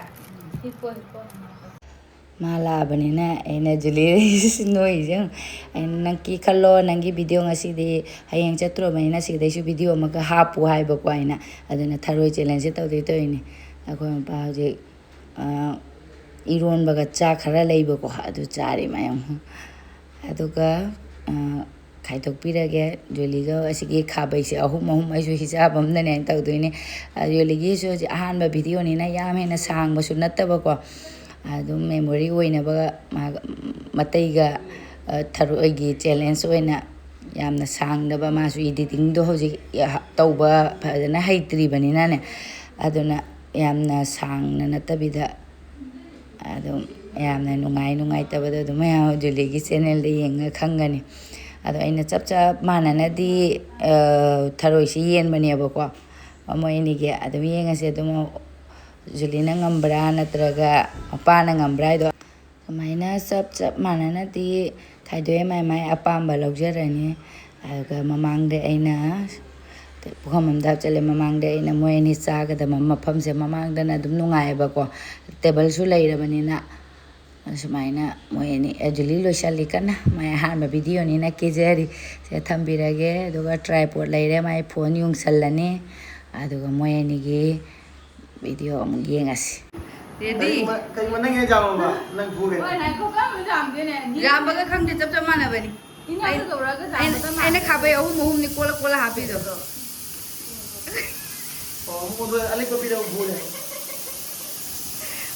ꯃꯥ ꯂꯥꯛꯑꯕꯅꯤꯅ ꯑꯩꯅ ꯖꯨꯂꯤ ꯅꯣꯏꯁꯦ ꯌꯦꯡꯉꯨ꯫ ꯑꯩꯅ, "ꯅꯪ ꯀꯦ ꯈꯜꯂꯣ, ꯅꯪꯒꯤ video ꯉꯁꯤꯗꯤ, ꯍꯌꯦꯡ ꯆꯠꯇ꯭ꯔꯣꯕꯅꯤꯅ ꯁꯤꯗꯩꯁꯨ video ꯑꯃꯒ ꯍꯥꯞꯄꯨ" ꯍꯥꯏꯕꯀꯣ ꯑꯩꯅ꯫ ꯑꯗꯨꯅ ꯊꯔꯣꯏ challenge ꯁꯦ ꯇꯧꯗꯣꯏ ꯇꯧꯔꯤꯅꯤ꯫ ꯑꯩꯈꯣꯏ ꯃꯄꯥ ꯍꯧꯖꯤꯛ ꯑ, ꯏꯔꯣꯟꯕꯒ ꯆꯥꯛ ꯈꯔ ꯂꯩꯕꯀꯣ, ꯑꯗꯨ ꯆꯥꯔꯤ ꯃꯌꯥꯝ꯫ ꯑꯗꯨꯒ, ꯑ, ꯈꯥꯏꯗꯣꯛꯄꯤꯔꯒꯦ꯫ ꯖꯨꯂꯤꯒ ꯑꯁꯤꯒꯤ ꯈꯥꯕꯩꯁꯦ ꯑꯍꯨꯝ ꯑꯍꯨꯝ ꯑꯩꯁꯨ ꯍꯤꯁꯥꯕ ꯑꯃꯗꯅꯦ ꯍꯥꯏꯅ ꯇꯧꯗꯣꯏꯅꯦ꯫ ꯑ, ꯖꯨꯂꯤꯒꯤꯁꯨ ꯍꯧꯖꯤꯛ ꯑꯍꯥꯟꯕ ꯚꯤꯗꯤꯑꯣꯅꯤꯅ ꯌꯥꯝ ꯍꯦꯟꯅ ꯁꯥꯡꯕꯁꯨ ꯅꯠꯇꯕꯀꯣ, ꯑꯗꯨꯝ ꯃꯦꯃꯣꯔꯤ ꯑꯣꯏꯅꯕ ꯃꯥꯒ, ꯃꯇꯩꯒ, ꯑ, ꯊꯔꯣꯏꯒꯤ ꯆꯦꯂꯦꯟꯖ ꯑꯣꯏꯅ ꯌꯥꯝꯅ ꯁꯥꯡꯗꯕ, ꯃꯥꯁꯨ ꯏꯗꯤꯇꯤꯡꯗꯣ ꯍꯧꯖꯤꯛ ꯇꯧꯕ ꯐꯖꯅ ꯍꯩꯇ꯭ꯔꯤꯕꯅꯤꯅꯅꯦ, ꯑꯗꯨꯅ ꯌꯥꯝꯅ ꯁꯥꯡꯅ ꯅꯠꯇꯕꯤꯗ, ꯑꯗꯨꯝ ꯌꯥꯝꯅ ꯅꯨꯡꯉꯥꯏ ꯅꯨꯡꯉꯥꯏꯇꯕꯗꯣ ꯑꯗꯨꯝ ꯃꯌꯥꯝ ꯖꯨꯂꯤꯒꯤ ꯆꯦꯅꯦꯜꯗ ꯌꯦꯡꯉ ꯈꯪꯒꯅꯤ꯫ ꯑꯗꯣ ꯑꯩꯅ ꯆꯞ ꯆꯞ ꯃꯥꯟꯅꯅꯗꯤ, ꯑ, ꯊꯔꯣꯏꯁꯤ ꯌꯦꯟꯕꯅꯦꯕꯀꯣ꯫ ꯃꯣꯏ ꯑꯅꯤꯒꯤ ꯑꯗꯨꯝ ꯌꯦꯡꯉꯁꯦ꯫ ꯑꯗꯨꯝ ꯖꯨꯂꯤꯅ ꯉꯝꯕ꯭ꯔꯥ ꯅꯠꯇ꯭ꯔꯒ ꯃꯄꯥꯅ ꯉꯝꯕ꯭ꯔꯥ ꯍꯥꯏꯗꯣ꯫ ꯁꯨꯃꯥꯏꯅ ꯆꯞ ꯆꯞ ꯃꯥꯟꯅꯅꯗꯤ ꯈꯥꯏꯗꯣꯛꯑꯦ, ꯃꯥꯏ ꯃꯥꯏ ꯑꯄꯥꯝꯕ ꯂꯧꯖꯔꯅꯤ꯫ ꯑꯗꯨꯒ ꯃꯃꯥꯡꯗ ꯑꯩꯅ ꯄꯨꯈꯝ ꯑꯝꯗ ꯍꯥꯞꯆꯤꯜꯂꯦ꯫ ꯃꯃꯥꯡꯗ ꯑꯩꯅ ꯃꯣꯏ ꯑꯅꯤ ꯆꯥꯒꯗꯕ ꯃꯐꯝꯁꯦ ꯃꯃꯥꯡꯗꯅ ꯑꯗꯨꯝ ꯅꯨꯡꯉꯥꯏꯌꯦꯕꯀꯣ, ꯇꯦꯕꯜꯁꯨ ꯂꯩꯔꯕꯅꯤꯅ꯫ ꯑꯁꯨꯃꯥꯏꯅ ꯃꯣꯏ ꯑꯅꯤ, ꯑꯦ, ꯖꯨꯂꯤ ꯂꯣꯏꯁꯜꯂꯤ ꯀꯟꯅ, ꯃꯥꯏ ꯑꯍꯥꯟꯕ ꯚꯤꯗꯤꯑꯣꯅꯤꯅ ꯀꯦꯖꯔꯤ꯫ ꯁꯦ ꯊꯝꯕꯤꯔꯒꯦ꯫ ꯑꯗꯨꯒ ꯇ꯭ꯔꯥꯏꯄꯣꯠ ꯂꯩꯔꯦ, ꯃꯥꯏ ꯐꯣꯟ ꯌꯨꯡꯁꯜꯂꯅꯤ꯫ ꯑꯗꯨꯒ ꯃꯣꯏ ꯑꯅꯤꯒꯤ ꯚꯤꯗꯤꯑꯣ ꯑꯃꯨꯛ ꯌꯦꯡꯉꯁꯤ꯫ ꯔꯦꯗꯤ? ꯀꯩꯒꯨꯝꯕ, ꯀꯩꯒꯨꯝꯕ ꯅꯪ ꯍꯦꯛ ꯌꯥꯝꯃꯕ, ꯅꯪ ꯐꯨꯔꯦ꯫ ꯍꯣꯏ, ꯉꯥꯏꯈꯣ, ꯀꯔꯝꯕ ꯌꯥꯝꯗꯣꯏꯅꯦ? ꯌꯥꯝꯕꯒ ꯈꯪꯗꯦ, ꯆꯞ ꯆꯞ ꯃꯥꯟꯅꯕꯅꯤ꯫ ꯏꯟꯖꯥꯡꯗꯣ ꯑꯩ-, ꯇꯧꯔꯒ ꯑꯩꯅ, ꯆꯥꯝꯕꯗ ꯑꯩꯅ ꯃꯥꯟꯅꯗꯦ꯫ ꯈꯥꯕꯩ ꯑꯍꯨꯝ ꯑꯍꯨꯝꯅꯤ ꯀꯣꯜꯂ ꯀꯣꯜꯂ ꯍꯥꯞꯄꯤꯗꯣ꯫ ꯑꯣ, ꯑꯃꯨꯛ ꯑꯗꯨ ꯑꯂꯤꯛꯄ ꯄꯤꯔꯒ ꯐꯨꯔꯦ꯫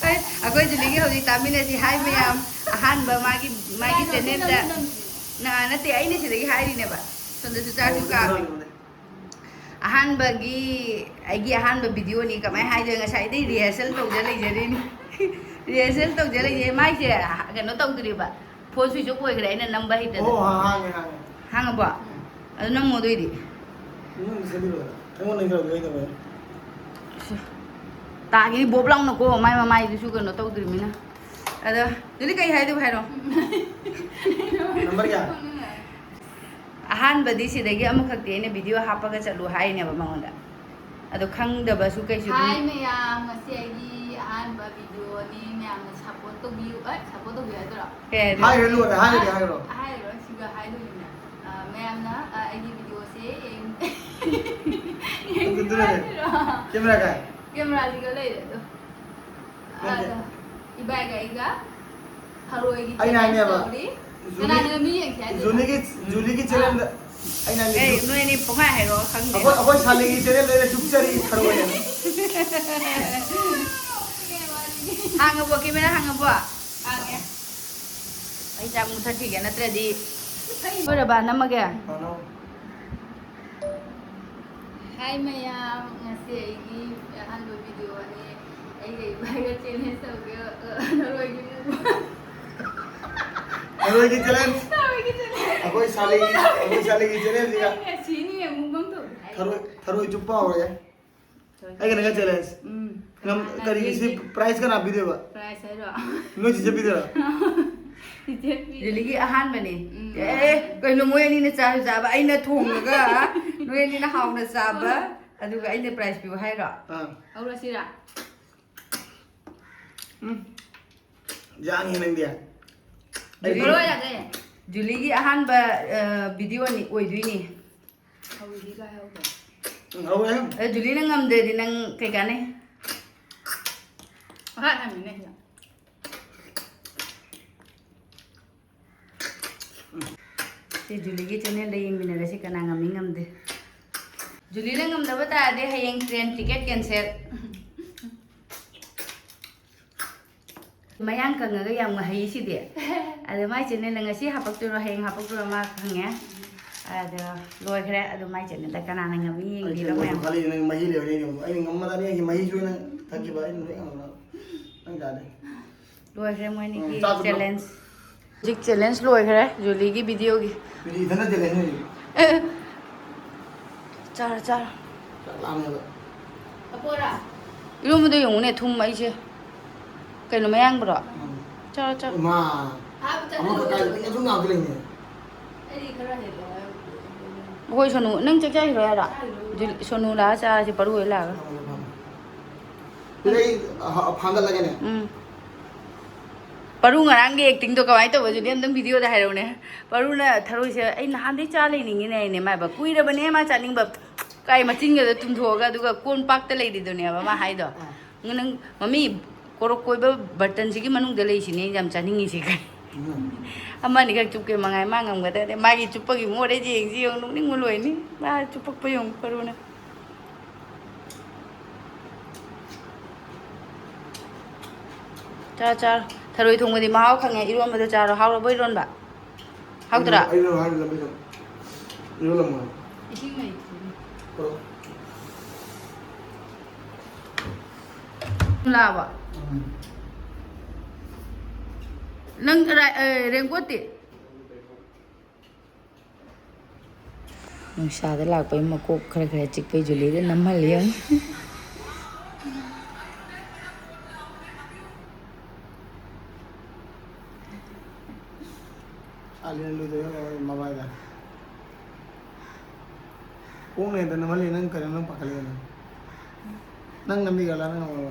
ꯑꯩ, ꯑꯩꯈꯣꯏ ꯖꯨꯂꯤꯒꯤ ꯍꯧꯖꯤꯛ ꯇꯥꯃꯤꯟꯅꯁꯤ ꯍꯥꯏ ꯃꯌꯥꯝ꯫ ꯑꯍꯥꯟꯕ ꯃꯥꯒꯤ, ꯃꯥꯒꯤ ꯀꯅꯥꯅꯣ? ꯆꯦꯅꯦꯜꯗ꯫ ꯅꯪ, ꯅꯪ꯫ ꯅ-, ꯅꯠꯇꯦ, ꯑꯩꯅ ꯁꯤꯗꯒꯤ ꯍꯥꯏꯔꯤꯅꯦꯕ꯫ ꯁꯣꯝꯗꯁꯨ ꯆꯥꯛꯁꯨ ꯑꯣ, ꯀꯥꯝꯃꯤ꯫ ꯀꯩꯗꯧꯔꯤꯅꯣꯅꯦ? ꯑꯍꯥꯟꯕꯒꯤ, ꯑꯩꯒꯤ ꯑꯍꯥꯟꯕ ꯚꯤꯗꯤꯑꯣꯅꯤ, ꯀꯃꯥꯏꯅ ꯍꯥꯏꯗꯣꯏꯅꯣ? ꯉꯁꯥꯏꯗꯩ ꯔꯤꯍꯔꯁꯦꯜ ꯇꯧꯖ ꯂꯩꯖꯔꯤꯅꯤ꯫ ꯔꯤꯍꯔꯁꯦꯜ ꯇꯧꯖ ꯂꯩꯖꯩ꯫ ꯃꯥꯏꯁꯦ ꯀꯩꯅꯣ ꯇꯧꯗ꯭ꯔꯤꯕ, ꯐꯣꯟ ꯁ꯭ꯋꯤꯆ ꯑꯣꯐ ꯑꯣꯏꯈ꯭ꯔꯦ, ꯑꯩꯅ ꯅꯝꯕ ꯍꯩꯇꯗꯅ꯫ ꯑꯣ, ꯍꯥ-, ꯍꯥꯡꯉꯦ, ꯍꯥꯡꯉꯦ꯫ ꯍꯥꯡꯉꯕꯣ? ꯎꯝ꯫ ꯑꯗꯨ ꯅꯝꯃꯣ ꯑꯗꯨꯏꯗꯤ꯫ ꯅꯪ ꯁꯦꯝꯕꯤꯔꯣꯗꯅ꯫ ꯑꯩꯉꯣꯟꯗ ꯀꯩꯗꯧꯒꯦ, ꯑꯩ ꯇꯧꯒꯦ꯫ ꯁꯤ꯫ ꯇꯥꯒꯤꯅꯤ ꯕꯣꯞ ꯂꯥꯎꯅꯀꯣ, ꯃꯥꯏ ꯃꯃꯥꯏꯗꯨꯁꯨ ꯀꯩꯅꯣ ꯇꯧꯗ꯭ꯔꯤꯃꯤꯅ꯫ ꯑꯗꯣ, ꯖꯨꯂꯤ ꯀꯩ ꯍꯥꯏꯗꯣꯏꯕ ꯍꯥꯏꯔꯣ? ꯅꯝꯕꯔ ꯀꯌꯥ? ꯑꯍꯥꯟꯕꯗꯤ ꯁꯤꯗꯒꯤ ꯑꯃꯈꯛꯇꯤ ꯑꯩꯅ ꯚꯤꯗꯤꯑꯣ ꯍꯥꯞꯄꯒ ꯆꯠꯂꯨ ꯍꯥꯏꯅꯦꯕ ꯃꯉꯣꯟꯗ꯫ ꯑꯗꯣ ꯈꯪꯗꯕꯁꯨ ꯀꯩꯁꯨ ꯑꯗꯨꯝ ꯍꯥꯏ ꯃꯌꯥꯝ, ꯉꯁꯤ ꯑꯩꯒꯤ ꯑꯍꯥꯟꯕ ꯚꯤꯗꯤꯑꯣꯅꯤ, ꯃꯌꯥꯝꯅ ꯁꯞꯄꯣꯔꯠ ꯇꯧꯕꯤꯌꯨ꯫ ꯑꯦ, ꯁꯞꯄꯣꯔꯠ ꯇꯧꯕꯤꯌꯨ ꯍꯥꯏꯗꯣꯏꯔꯣ? ꯀꯩ ꯍꯥꯏꯗꯣꯏꯅꯣ? ꯍꯥꯏꯔꯣ, ꯂꯣꯏꯔꯦ, ꯍꯥꯏꯔꯗꯤ ꯍꯥꯏꯔꯣ꯫ ꯍꯥꯏꯔꯣ, ꯁꯤꯒ ꯍꯥꯏꯗꯣꯏꯅꯤꯅꯦ꯫ ꯑ, ꯃꯌꯥꯝꯅ, ꯑ, ꯑꯩꯒꯤ ꯚꯤꯗꯤꯑꯣꯁꯦ ꯌꯦꯡ-, ꯑꯗꯨ, ꯑꯗꯨꯅꯅꯦ꯫ ꯌꯦꯡꯕꯤꯔꯣ꯫ ꯀꯦꯃꯦꯔꯥ ꯀꯥꯏ? ꯀꯦꯃꯦꯔꯥꯁꯤꯒ ꯂꯩꯔꯦ ꯑꯗꯣ꯫ ꯑꯗ ꯏꯕꯥꯏꯒ ꯑꯩꯒ ꯊꯔꯣꯏꯒꯤ ꯑꯩꯅ ꯍꯥꯏꯅꯦꯕ, ꯇꯧꯔꯤ꯫ ꯖꯨꯂꯤ-, ꯀꯅꯥꯅ ꯃꯤ ꯌꯦꯡꯁꯦ ꯍꯥꯏꯗꯣꯏꯅꯣ? ꯖꯨꯂꯤꯒꯤ, ꯖꯨꯂꯤꯒꯤ ꯆꯦꯅꯦꯜꯗ ꯑꯩꯅ ꯍꯥꯏꯅꯦ, ꯑꯦ, ꯅꯣꯏ ꯑꯅꯤ ꯄꯨꯡꯍꯥꯏ ꯍꯥꯏꯔꯛꯑꯣ, ꯈꯪꯗꯦ꯫ ꯑꯩꯈꯣꯏ, ꯑꯩꯈꯣꯏ ꯁꯥꯂꯦꯒꯤ ꯆꯦꯅꯦꯜꯗ ꯑꯩꯅ ꯆꯨꯞꯆꯔꯤ ꯊꯔꯣꯏ ꯍꯥꯏꯅ꯫ ꯍꯥꯡꯉꯕꯣ, ꯀꯦꯃꯦꯔꯥ ꯍꯥꯡꯉꯕꯣ? ꯍꯥꯡꯉꯦ꯫ ꯑꯩ ꯆꯥꯛ ꯃꯨꯊꯠꯈꯤꯒꯦ, ꯅꯠꯇ꯭ꯔꯗꯤ꯫ ꯂꯣꯏꯔꯕ ꯅꯝꯃꯒꯦ? ꯍꯥꯏ ꯃꯌꯥꯝ, ꯉꯁꯤ ꯑꯩꯒꯤ ꯑꯍꯥꯟꯕ ꯚꯤꯗꯤꯑꯣꯅꯤ꯫ ꯑꯩꯒ ꯏꯕꯥꯏꯒ ꯆꯦꯂꯦꯟꯖ ꯇꯧꯒꯦ꯫ ꯊꯔꯣꯏꯒꯤ ꯃꯨꯛꯕꯥꯡ꯫ ꯊꯔꯣꯏꯒꯤ ꯆꯦꯂꯦꯟꯖ꯫ ꯊꯔꯣꯏꯒꯤ ꯆꯦꯂꯦꯟꯖ꯫ ꯑꯩꯈꯣꯏ ꯁꯥꯂꯦꯒꯤ, ꯑꯩꯈꯣꯏ ꯁꯥꯂꯦꯒꯤ ꯆꯦꯂꯦꯟꯖꯁꯤꯒ꯫ ꯑꯩꯅ ꯁꯤꯅꯤꯌꯦ ꯃꯨꯛꯕꯥꯡ ꯇꯧꯒꯦ ꯍꯥꯏ꯫ ꯊꯔꯣꯏ, ꯊꯔꯣꯏ ꯆꯨꯞꯄ ꯍꯧꯔꯒꯦ꯫ ꯊꯔꯣꯏ ꯑꯩꯒ ꯅꯪꯒ ꯆꯨꯞꯄ꯫ ꯆꯦꯂꯦꯟꯖ꯫ ꯎꯝ꯫ ꯉꯝ-, ꯀꯅꯥꯅ ꯀꯔꯤ ꯁꯤ ꯌꯦꯡꯒꯦ? ꯄ꯭ꯔꯥꯏꯖ ꯀꯅꯥ ꯄꯤꯗꯣꯏꯕ? ꯄ꯭ꯔꯥꯏꯖ ꯍꯥꯏꯔꯣ? ꯅꯣꯏ ꯆꯤꯆꯦ ꯄꯤꯗꯣꯏꯔꯣ? ꯆꯤꯆꯦ ꯄꯤ-, ꯖꯨꯂꯤꯒꯤ ꯑꯍꯥꯟꯕꯅꯦ꯫ ꯎꯝ꯫ ꯑꯦ, ꯀꯩꯅꯣ ꯃꯣꯏ ꯑꯅꯤꯅ ꯆꯥꯁꯨ ꯆꯥꯕ, ꯑꯩꯅ ꯊꯣꯡꯉꯒ ꯅꯣꯏ ꯑꯅꯤꯅ ꯍꯥꯎꯅ ꯆꯥꯕ, ꯑꯗꯨꯒ ꯑꯩꯅ ꯄ꯭ꯔꯥꯏꯖ ꯄꯤꯌꯨ ꯍꯥꯏꯔꯣ? ꯑꯥ꯫ ꯍꯧꯔꯁꯤꯔꯥ? ꯎꯝ꯫ ꯌꯥꯡꯉꯦ ꯅꯪꯗꯤ꯫ ꯑꯩꯗꯤ ꯖꯨꯂꯤ-, ꯃꯔꯣꯏ ꯌꯥꯗ꯭ꯔꯦ꯫ ꯖꯨꯂꯤꯒꯤ ꯑꯍꯥꯟꯕ, ꯑ, ꯚꯤꯗꯤꯑꯣꯅꯤ, ꯑꯣꯏꯗꯣꯏꯅꯤ꯫ ꯍꯧꯖꯤꯛ ꯀꯥꯏ ꯍꯧꯗ꯭ꯔꯦ꯫ ꯎꯝ, ꯍꯧꯔꯦ꯫ ꯑ, ꯖꯨꯂꯤꯅ ꯉꯝꯗ꯭ꯔꯗꯤ ꯅꯪ ꯀꯩ ꯀꯥꯟꯅꯩ? ꯄꯪꯍꯥꯏ ꯍꯥꯏꯕꯅꯤꯅꯦ ꯁꯤꯗ꯫ ꯁꯤ ꯖꯨꯂꯤꯒꯤ ꯆꯦꯅꯦꯜꯗ ꯌꯦꯡꯃꯤꯟꯅꯔꯁꯤ, ꯀꯅꯥ ꯉꯝꯃꯤ ꯉꯝꯗꯦ꯫ ꯖꯨꯂꯤꯅ ꯉꯝꯗꯕ ꯇꯥꯔꯗꯤ ꯍꯌꯦꯡ ꯇ꯭ꯔꯦꯟ ꯇꯤꯀꯦꯠ ꯀꯦꯟꯁꯦꯜ꯫ ꯃꯌꯥꯡ ꯀꯪꯉꯒ ꯌꯥꯝ ꯉꯥꯍꯩ ꯁꯤꯗꯤ꯫ ꯑꯗ ꯃꯥꯏ ꯆꯦꯅꯦꯜꯗ ꯉꯁꯤ ꯍꯥꯄꯛꯇꯣꯏꯔꯣ, ꯍꯌꯦꯡ ꯍꯥꯄꯛꯇꯣꯏꯔꯣ, ꯃꯥ ꯈꯪꯉꯦ꯫ ꯑꯗꯣ ꯂꯣꯏꯈ꯭ꯔꯦ꯫ ꯑꯗꯣ ꯃꯥꯏ ꯆꯦꯅꯦꯜꯗ ꯀꯅꯥꯅ ꯉꯝꯃꯤ ꯑꯩ ꯌꯦꯡꯕꯤꯔꯣ ꯁꯦꯡꯕꯁꯨ ꯃꯌꯥꯝ꯫ ꯈꯜꯂꯤ, ꯅꯪ ꯃꯍꯤ ꯂꯩꯕꯅꯦ ꯑꯩꯅ ꯑꯃꯨꯛ꯫ ꯑꯩꯅ ꯉꯝꯃꯗꯅꯤ ꯑꯩꯒꯤ ꯃꯍꯤꯁꯨ ꯑꯩꯅ ꯊꯛꯈꯤꯕ, ꯑꯩꯅ ꯂꯣꯏ ꯉꯝꯃꯕ꯫ ꯅꯪ ꯌꯥꯗꯦ꯫ ꯂꯣꯏꯈ꯭ꯔꯦ ꯃꯣꯏ ꯑꯅꯤꯒꯤ ꯎꯝ, ꯆꯥꯛ ꯆꯦꯂꯦꯟꯖ꯫ ꯍꯧꯖꯤꯛ ꯆꯦꯂꯦꯟꯖ ꯂꯣꯏꯈ꯭ꯔꯦ ꯖꯨꯂꯤꯒꯤ ꯚꯤꯗꯤꯑꯣꯒꯤ꯫ ꯖꯨꯂꯤ ꯏꯊꯟꯗ ꯆꯦꯂꯦꯟꯖ ꯂꯩꯔꯤ꯫ ꯑꯦ꯫ ꯆꯥꯔꯣ, ꯆꯥꯔꯣ꯫ ꯆꯥꯛ ꯂꯥꯝꯃꯦꯕ꯫ ꯏꯔꯣꯝꯕꯗꯣ ꯌꯦꯡꯉꯨꯅꯦ, ꯊꯨꯝ ꯑꯩꯁꯦ꯫ ꯀꯩꯅꯣ ꯃꯌꯥꯡꯕ꯭ꯔꯣ? ꯎꯝ꯫ ꯆꯥꯔꯣ, ꯆꯥꯔꯣ꯫ ꯏꯃꯥ꯫ ꯑꯃꯈꯛ ꯀꯥꯏꯗ ꯄꯤꯛꯅ ꯊꯨꯝ ꯉꯥꯛꯇ ꯂꯩꯅꯦ꯫ ꯍꯣꯏ, ꯁꯣꯅꯨ, ꯅꯪ ꯆꯥꯛ ꯆꯥꯈꯤꯔꯣꯏ ꯍꯥꯏꯔꯣ? ꯖꯨ-, ꯁꯣꯅꯨ ꯂꯥꯛꯑ ꯆꯥꯔꯁꯤ, ꯄꯔꯨ ꯍꯣꯏ ꯂꯥꯛꯑꯒ꯫ ꯁꯤꯗ ꯑꯩ, ꯑ, ꯐꯥꯒꯠꯂꯒꯅꯦ꯫ ꯎꯝ꯫ ꯄꯔꯨ ꯉꯔꯥꯡꯒꯤ ꯑꯦꯛꯇꯤꯡꯗꯣ ꯀꯃꯥꯏꯅ ꯇꯧꯕ? ꯖꯨꯂꯤ, ꯑꯝꯇꯪ ꯚꯤꯗꯤꯑꯣꯗ ꯍꯥꯏꯔꯛꯎꯅꯦ꯫ ꯄꯔꯨꯅ ꯊꯔꯣꯏꯁꯦ, "ꯑꯩ ꯅꯍꯥꯟꯗꯩ ꯆꯥ ꯂꯩꯅꯤꯡꯉꯤꯅꯦ" ꯍꯥꯏꯅꯦ ꯃꯥꯏꯕ꯫ ꯀꯨꯏꯔꯕꯅꯦ ꯃꯥ ꯆꯥꯅꯤꯡꯕ꯫ ꯀꯥꯏ ꯃꯆꯤꯟꯒꯗꯣ ꯇꯨꯝꯊꯣꯛꯑꯒ, ꯑꯗꯨꯒ ꯀꯣꯟ ꯄꯥꯛꯇ ꯂꯩꯔꯤꯗꯨꯅꯦꯕ ꯃꯥ ꯍꯥꯏꯗꯣ꯫ ꯑꯥ꯫ "ꯅꯪ ꯃꯃꯤ, ꯀꯣꯔꯣꯛ ꯀꯣꯏꯕ ꯕꯔꯇꯟꯁꯤꯒꯤ ꯃꯅꯨꯡꯗ ꯂꯩꯁꯤꯅꯦ ꯑꯩꯅ ꯌꯥꯝ ꯆꯥꯅꯤꯡꯉꯤꯁꯦ꯫ ꯎꯝ꯫ ꯑꯃ ꯑꯅꯤꯈꯛ ꯆꯨꯞꯀꯦ ꯃꯉꯥꯏ, ꯃꯥ ꯉꯝꯒꯗ꯭ꯔꯗꯤ꯫ ꯃꯥꯒꯤ ꯆꯨꯞꯄꯒꯤ ꯃꯑꯣꯡꯗ ꯌꯦꯡꯁꯤ ꯌꯦꯡꯉꯨ, ꯅꯣꯛꯅꯤꯡꯕ ꯂꯣꯏꯅꯤ꯫ ꯃꯥ ꯆꯨꯞꯄꯛꯄ ꯌꯦꯡꯉꯨ, ꯀꯔꯨꯅ꯫ ꯆꯥ, ꯆꯥꯔꯣ꯫ ꯊꯔꯣꯏ ꯊꯣꯡꯕꯗꯤ ꯃꯍꯥꯎ ꯈꯪꯉꯦ꯫ ꯏꯔꯣꯟꯕꯗꯣ ꯆꯥꯔꯣ꯫ ꯍꯥꯎꯔꯕꯣ ꯏꯔꯣꯟꯕ? ꯍꯥꯎꯇ꯭ꯔꯥ? ꯑꯩ ꯏꯔꯣꯟ ꯍꯥꯏꯔꯤ ꯂꯝꯕꯤꯗ꯫ ꯏꯔꯣꯜꯂꯝꯃꯣ꯫ ꯏꯁꯤꯡ ꯂꯩꯇ꯭ꯔꯦ꯫ ꯄꯨꯔꯛꯑꯣ꯫ ꯂꯥꯛꯑꯕ? ꯎꯝ꯫ ꯅꯪ ꯔꯥꯏ-, ꯑꯦ, ꯔꯦꯟꯀꯣꯠꯇꯤ? ꯅꯨꯡꯁꯥꯗ ꯂꯥꯛꯄꯩ ꯃꯀꯣꯛ ꯈꯔ ꯈꯔ ꯆꯤꯛꯄꯩ ꯖꯨꯂꯤꯗ ꯅꯝꯍꯜꯂꯤ ꯌꯦꯡꯉꯨ꯫ ꯑꯥꯂꯦꯟ ꯂꯨꯗꯣꯏ ꯃꯃꯥꯏꯗ꯫ ꯈꯣꯡꯅ ꯍꯦꯛꯇ ꯅꯝꯍꯜꯂꯤ, ꯅꯪ ꯀꯔꯤꯅꯣ ꯅꯪ ꯄꯥꯈꯠꯂꯤꯗꯨꯅ? ꯅꯪ ꯅꯝꯕꯤꯒꯦꯔꯥ ꯅꯪ ꯅꯝꯃꯣ?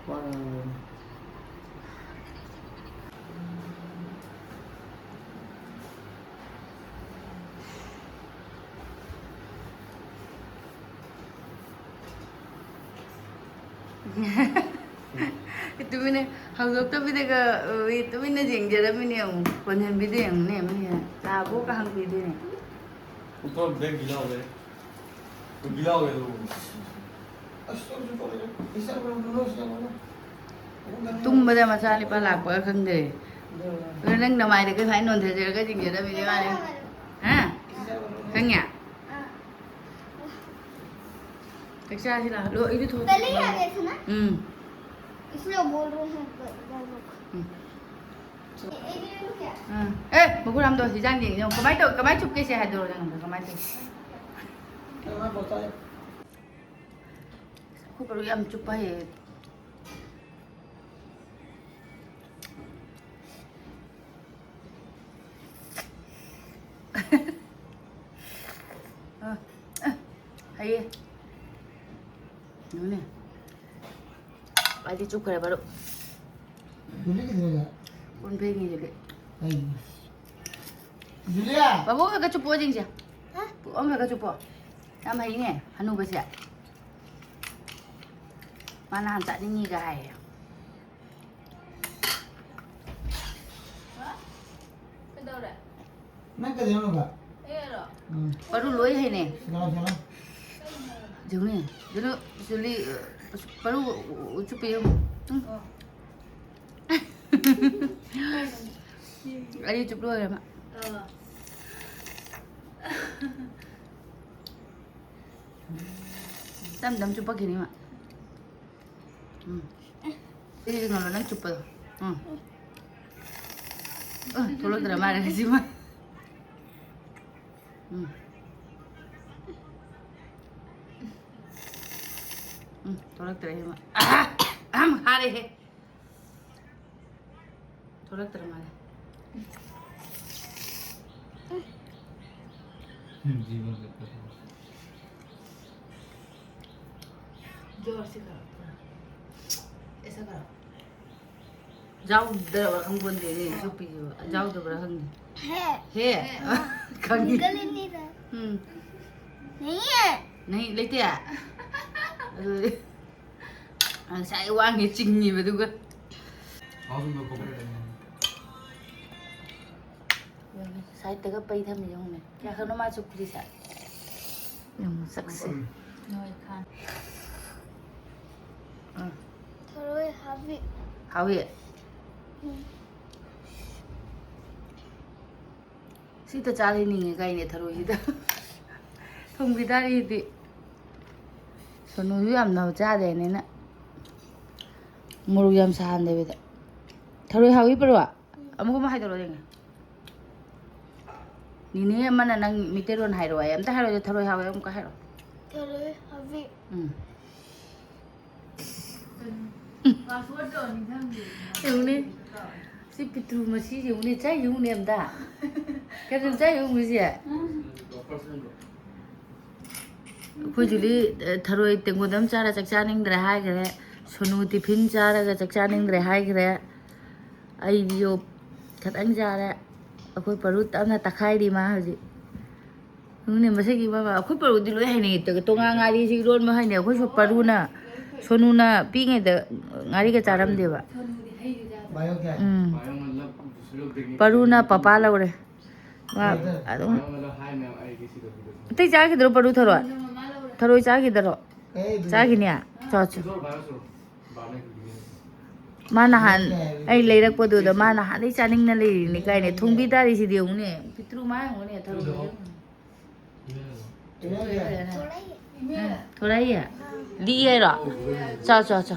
ꯋꯥ ꯉꯥꯡꯉꯣ꯫ ꯇꯨꯃꯤꯟꯅ ꯍꯧꯗꯣꯛꯇꯕꯤꯗꯒ, ꯑ, ꯇꯨꯃꯤꯟꯅ ꯌꯦꯡꯖꯔꯝꯃꯤꯅꯦ ꯑꯃꯨꯛ꯫ ꯀꯣꯟꯁꯤꯟꯕꯤꯗꯦ ꯌꯦꯡꯉꯨꯅꯦ, ꯃꯤꯅ ꯂꯥꯛꯑꯕꯣꯒ ꯍꯪꯕꯤꯗꯦꯅꯦ꯫ ꯎꯊꯣꯔꯛꯄꯗ ꯒꯤꯂꯥꯎꯔꯦ꯫ ꯒꯤꯂꯥꯎꯔꯦ ꯑꯗꯨ꯫ ꯑꯁ, ꯇꯧꯔꯁꯤ, ꯇꯧꯔꯁꯤ꯫ ꯏꯆꯥ ꯃꯔꯨ ꯂꯣꯏꯁꯤꯜꯂꯝꯃꯣ꯫ ꯇꯨꯝꯕꯗ ꯃꯆꯥ ꯅꯤꯄꯥ ꯂꯥꯛꯄꯒ ꯈꯪꯗ꯭ꯔꯦ꯫ ꯑꯗꯨ ꯅꯪ ꯅꯃꯥꯏꯗ ꯀꯩ ꯍꯥꯏ ꯅꯣꯟꯊꯖꯔꯒ ꯆꯤꯡꯖꯗꯕꯤꯅꯦ ꯃꯥꯅꯦ꯫ ꯍꯥ? ꯈꯪꯉꯦ? ꯆꯥꯛ ꯆꯥꯁꯤ ꯂꯥꯛꯑꯣ꯫ ꯂꯣ, ꯏꯔꯨꯊꯣꯛꯑꯣ꯫ चलेगा देखना? ꯎꯝ꯫ इसलिए बोल रहे हैं, ब-, ब-, ब-, ꯎꯝ꯫ ये, ये, ये क्या? ꯎꯝ꯫ ꯑꯦ, ꯃꯈꯨꯔꯥꯝꯗꯣ ꯍꯤꯟꯖꯥꯡ ꯌꯦꯡꯉꯤ ꯌꯦꯡꯉꯣ꯫ ꯀꯃꯥꯏ ꯇꯧ-, ꯀꯃꯥꯏ ꯆꯨꯞꯀꯦ ꯁꯦ ꯍꯥꯏꯗꯣꯔꯣ ꯅꯪ ꯑꯝꯇ, ꯀꯃꯥꯏ ꯇꯧ-, ꯑꯩꯈꯣꯏ ꯕꯥꯔꯨ ꯌꯥꯝ ꯆꯨꯞꯄ ꯍꯩꯌꯦ꯫ ꯑ, ꯑ, ꯍꯩꯌꯦ꯫ ꯌꯦꯡꯉꯨꯅꯦ꯫ ꯑꯩꯗꯤ ꯆꯨꯞꯈ꯭ꯔꯦ, ꯕꯥꯔꯨ꯫ ꯖꯨꯂꯤ ꯀꯩꯗꯧꯔꯒꯦ? ꯀꯣꯟ ꯐꯦꯡꯉꯤ, ꯖꯨꯂꯤ꯫ ꯀꯩꯒꯤꯅꯣ? ꯖꯨꯂꯤꯌꯥ! ꯕꯥꯕꯣꯛ ꯈꯔ ꯈꯔ ꯆꯨꯞꯄꯣ ꯌꯦꯡꯁꯦ꯫ ꯍꯥ? ꯄꯨꯛ ꯑꯃ ꯈꯔ ꯈꯔ ꯆꯨꯞꯄꯣ꯫ ꯌꯥꯝ ꯍꯩꯅꯦ, ꯍꯅꯨꯕꯁꯦ꯫ ꯃꯥ ꯅꯍꯥꯟ ꯆꯠꯅꯤꯡꯉꯤꯒ ꯍꯥꯏꯌꯦ꯫ ꯀꯩꯗꯧꯔꯦ? ꯅꯪ ꯀꯩꯗꯧꯅꯣꯕ? ꯑꯩꯔꯣ? ꯎꯝ. ꯄꯔꯨ ꯂꯣꯏ ꯍꯩꯅꯦ꯫ ꯁꯤꯂꯥꯎ ꯁꯤꯂꯥꯎ. ꯌꯦꯡꯉꯨꯅꯦ꯫ ꯌꯦꯡꯉꯨ, ꯆꯨꯂꯤ, ꯑ, ꯄꯔꯨ ꯎ- ꯎ- ꯆꯨꯞꯄꯤ ꯌꯦꯡꯉꯨ꯫ ꯎꯝ. ꯑꯣ. ꯑꯩ ꯆꯨꯞ ꯂꯣꯏꯔꯦ ꯃꯥ꯫ ꯑꯥ. ꯇꯝ ꯇꯝ ꯆꯨꯞꯄꯛꯈꯤꯅꯤ ꯃꯥ꯫ ꯎꯝ. ꯁꯤꯗꯤ ꯉꯝꯃꯣ ꯅꯪ ꯆꯨꯞꯄꯗꯣ꯫ ꯎꯝ. ꯎꯝ, ꯊꯣꯛꯂꯛꯇ꯭ꯔ ꯃꯥꯜꯂꯦ ꯉꯁꯤ ꯃꯥ꯫ ꯎꯝ. ꯎꯝ, ꯊꯣꯛꯂꯛꯇ꯭ꯔꯦ ꯃꯥ꯫ ꯑꯍꯝ, ꯍꯥꯔꯦꯍꯦ꯫ ꯊꯣꯛꯂꯛꯇ꯭ꯔ ꯃꯥꯜꯂꯦ꯫ ꯎꯝ, ꯖꯤꯕꯟ ꯆꯠꯄꯗꯣ. ꯖꯣꯔꯁꯤ ꯈꯔ. ꯑꯦꯁꯥ ꯈꯔ. ꯌꯥꯎꯗꯕ꯭ꯔꯥ ꯈꯪꯄꯣꯟꯇꯦꯅꯦ ꯆꯨꯞꯄꯤꯁꯤꯕꯨ꯫ ꯌꯥꯎꯗꯕ꯭ꯔꯥ ꯈꯪꯗꯦ꯫ है। ꯍꯦ? ꯈꯪꯉꯤ꯫ निकल ही नहीं रहा। ꯎꯝ꯫ नहीं है। ꯅꯍꯤ ꯂꯩꯇꯦ? ꯑꯗꯨꯗꯤ ꯉꯁꯥꯏ ꯋꯥꯡꯉꯦ ꯆꯤꯡꯉꯤꯕ ꯑꯗꯨꯒ꯫ ꯍꯥꯎꯁꯨꯝꯗꯣ ꯀꯣꯄꯔꯦꯠ ꯑꯅꯤ. ꯌꯦꯡꯉꯨꯅꯦ, ꯁꯥꯏꯠꯇꯒ ꯄꯩ ꯊꯝꯃꯤ ꯌꯦꯡꯉꯨꯅꯦ꯫ ꯀꯌꯥ ꯈꯛꯅꯣ ꯃꯥ ꯆꯨꯞꯈ꯭ꯔꯤꯁꯦ? ꯌꯦꯡꯉꯨ, ꯁꯛꯁꯦ꯫ ꯅꯣꯏ ꯈꯥꯟ. ꯎꯝ꯫ थोड़े हावी। ꯍꯥꯎꯋꯤ? ꯎꯝ꯫ ꯁꯤꯇ ꯆꯥ ꯂꯩꯅꯤꯡꯉꯦ ꯀꯥꯏꯅꯦ ꯊꯔꯣꯏꯁꯤꯗ꯫ ꯊꯣꯡꯕꯤ ꯇꯥꯔꯤꯗꯤ꯫ ꯁꯣꯅꯨꯁꯨ ꯌꯥꯝꯅ ꯆꯥꯗꯦꯅꯤꯅ꯫ ꯃꯣꯔꯣꯛ ꯌꯥꯝ ꯁꯥꯍꯟꯗꯕꯤꯗ꯫ ꯊꯔꯣꯏ ꯍꯥꯎꯋꯤ ꯄꯔꯣ? ꯑꯃꯨꯛ ꯑꯃ ꯍꯥꯏꯗꯣꯔꯛꯑꯣ ꯌꯦꯡꯒꯦ꯫ ꯅꯤꯅꯦ ꯑꯃꯅ ꯅꯪ ꯃꯤꯇꯩꯔꯣꯟ ꯍꯥꯏꯔꯛꯑꯣ ꯍꯥꯏ꯫ ꯑꯝꯇ ꯍꯥꯏꯔꯛꯑꯣ, ꯊꯔꯣꯏ ꯍꯥꯎꯋꯦ ꯑꯃꯨꯛꯀ ꯍꯥꯏꯔꯛꯑꯣ꯫ थोड़े हावी। ꯎꯝ꯫ ꯄꯥꯁꯋꯥꯔꯗ ꯇꯧꯔꯅꯤ ꯈꯪꯗꯦ. ꯌꯦꯡꯉꯨꯅꯦ꯫ ꯁꯤ ꯄꯤꯇ꯭ꯔꯨ ꯃꯁꯤ ꯌꯦꯡꯉꯨꯅꯦ, ꯆꯥꯏ ꯌꯦꯡꯉꯨꯅꯦ ꯑꯝꯇ꯫ ꯀꯩꯅꯣ ꯆꯥꯏ ꯌꯦꯡꯉꯨꯅꯦ ꯁꯤ꯫ ꯑꯩꯈꯣꯏ ꯖꯨꯂꯤ, ꯑ, ꯊꯔꯣꯏ ꯇꯦꯡꯀꯣꯠ ꯑꯃ ꯆꯥꯔ ꯆꯥꯛ ꯆꯥꯅꯤꯡꯗ꯭ꯔꯦ ꯍꯥꯏꯈ꯭ꯔꯦ꯫ ꯁꯣꯅꯨ ꯇꯤꯐꯤꯟ ꯆꯥꯔꯒ ꯆꯥꯛ ꯆꯥꯅꯤꯡꯗ꯭ꯔꯦ ꯍꯥꯏꯈ꯭ꯔꯦ꯫ ꯑꯩꯗꯤꯌꯣ ꯈꯇꯪ ꯆꯥꯔꯦ꯫ ꯑꯩꯈꯣꯏ ꯄꯔꯨ ꯇꯞꯅ ꯇꯛꯈꯥꯏꯔꯤ ꯃꯥ ꯍꯧꯖꯤꯛ꯫ ꯈꯪꯗꯦ, ꯃꯁꯤꯒꯤ ꯃꯃꯥ, ꯑꯩꯈꯣꯏ ꯄꯔꯨꯗꯤ ꯂꯣꯏ ꯍꯩꯅꯩ꯫ ꯇꯣꯉꯥꯟ ꯉꯥꯔꯤꯁꯤ ꯏꯔꯣꯟꯕ ꯍꯩꯅꯩ꯫ ꯑꯩꯈꯣꯏꯁꯨ ꯄꯔꯨꯅ ꯁꯣꯅꯨꯅ ꯄꯤꯛꯏꯉꯩꯗ ꯉꯥꯔꯤꯒ ꯆꯥꯔꯝꯗꯦꯕ꯫ ꯎꯝ꯫ ꯄꯔꯨꯅ ꯄꯄꯥ ꯂꯧꯔꯦ꯫ ꯃꯥ ꯑꯗꯨꯝ꯫ ꯑꯇꯩ ꯆꯥꯈꯤꯗ꯭ꯔꯣ ꯄꯔꯨ ꯊꯔꯣꯏ? ꯊꯔꯣꯏ ꯆꯥꯈꯤꯗ꯭ꯔꯣ? ꯆꯥꯈꯤꯅꯦ꯫ ꯆꯣ, ꯆꯣ꯫ ꯃꯥ ꯅꯍꯥꯟ ꯑꯩ ꯂꯩꯔꯛꯄꯗꯨꯗ ꯃꯥ ꯅꯍꯥꯟꯗꯩ ꯆꯥꯅꯤꯡꯅ ꯂꯩꯔꯤꯅꯤ ꯀꯥꯏꯅ꯫ ꯊꯣꯡꯕꯤ ꯇꯥꯔꯤꯁꯤꯗꯤ ꯌꯦꯡꯉꯨꯅꯦ꯫ ꯄꯤꯛꯇ꯭ꯔꯨ ꯃꯥ ꯌꯦꯡꯉꯨꯅꯦ ꯊꯔꯣꯏ꯫ ꯊꯣꯔꯛꯏꯌꯦ? ꯂꯤꯛꯏ ꯍꯥꯏꯔꯣ? ꯆꯥ, ꯆꯥ, ꯆꯥ꯫